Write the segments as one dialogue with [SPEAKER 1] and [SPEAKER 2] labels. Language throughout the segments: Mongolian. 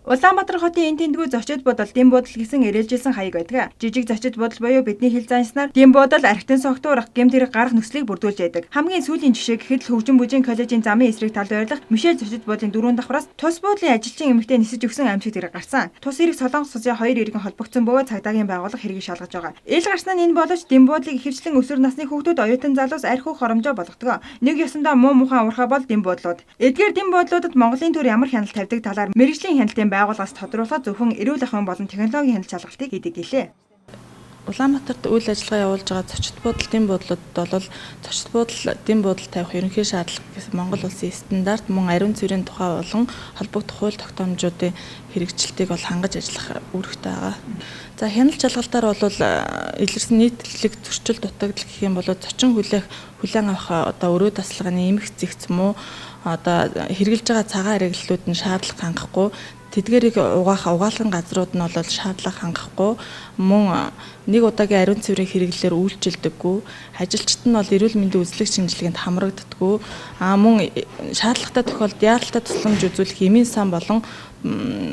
[SPEAKER 1] Улаанбаатар хотын энэ тэндгүү зочид буудал, дэм буудал гэсэн эрэлжилсэн хаяг байдаг. Жижиг зочид буудал буюу бидний хэл занснаар дэм буудал архитан согтуурах, гэмт хэрэг гарах нөхцөлийг бүрдүүлж байдаг. Хамгийн сүүлийн жишээ гэхэд л Хөгжин бүжийн коллежийн замын эсрэг талд байрлах Мишель зочид буудлын дөрвөн давхраас тус буудлын ажилчин эмэгтэй нисэж өгсөн амьсгал хэрэг гарсан. Тус хэрэг Солонгос улсын хоёр иргэн холбогдсон бөгөөд цагдаагийн байгууллага хэргийг шалгаж байгаа. Ил гарсан нь энэ боловч дэм буудлыг ихэвчлэн өсвөр насны хүүхдүүд, оюутан залуус архи өөх хоромжоо болгодог. Нэг ёсондоо муу мухай уурхай бол дэм буудлууд. Эдгээр дэм буудлуудад Монголын төр ямар хяналт тавьдаг талаар мэргэжлийн хяналтын байгууллагаас тодруулахад зөвхөн эрүүл ахуйн болон технологийн хяналт шалгалтыг хийдэг гэлээ.
[SPEAKER 2] Улаанбаатарт үйл ажиллагаа явуулж байгаа зочид буудал, дэм буудлуудад бол зочид буудал, дэм буудал тавих ерөнхий шаардлага гэсэн Монгол улсын стандарт мөн ариун цэврийн тухай болон холбогдох хууль тогтоомжуудын хэрэгжилтийг бол хангаж ажиллах үүрэгтэй байгаа. За, хяналт шалгалтаар бол илэрсэн нийтлэг зөрчил дутагдал гэх юм бол зочин хүлээх, хүлээн авах одоо өрөө тасалгааны эмх зэгц муу, одоо хэрэглэж байгаа цагаан хэрэглэлүүд нь шаардлага хангахгүй, тэдгээрийг угаах угаалгын газрууд нь бол шаардлага хангахгүй, мөн нэг удаагийн ариун цэврийн хэрэглэлээр үйлчилдэггүй, ажилчид нь бол эрүүл мэндийн үзлэг шинжилгээнд хамрагддаггүй, мөн шаардлагатай тохиолдолд яаралтай тусламж үзүүлэх эмийн сан болон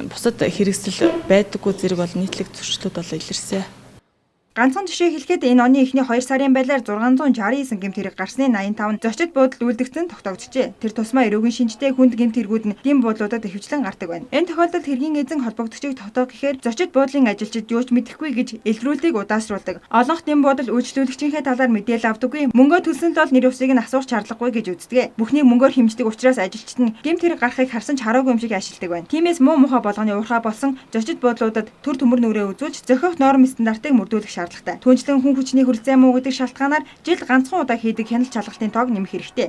[SPEAKER 2] бусад хэрэгсэл байдаггүй зэрэг бол нийтлэг зөрчлүүд бол илэрсэн.
[SPEAKER 1] Ганцхан жишээ хэлэхэд энэ оны эхний 2 сарын байдлаар 669 гэмт хэрэг гарсны 85 нь зочид буудалд үйлдэгдсэн тогтоогджээ. Тэр тусмаа эрүүгийн шинжтэй хүнд гэмт хэрэгүүд нь дэм буудлуудад ихэвчлэн гардаг байна. Энэ тохиолдолд хэргийн эзэн холбогдогчийг тогтоох гэхээр зочид буудлын ажилчид юу ч мэдэхгүй гэж илрүүлтийг удаашруулдаг. Олонх дэм буудал үйлчлүүлэгчийнхээ талаар мэдээлэл авдаггүй. Мөнгөө төлсөн л бол нэр ёсыг нь асуух шаардлагагүй гэж үздэг. Бүхнийг мөнгөөр хэмждэг учраас ажилчид нь гэмт хэрэг гарахыг харсан ч хараагүй юм шиг ашигладаг байна. Тиймээс муу мухай болгоны уурхай болсон зочид буудлуудад төр төмөр нүрээ үзүүлж зохиох норм стандартыг мөрдүүлэх шаардлагатай. Түүнчлэн хүн хүчний хүрэлцээ муу гэдэг шалтгаанаар жилд ганцхан удаа хийдэг хяналт шалгалтын тоог нэмэх хэрэгтэй.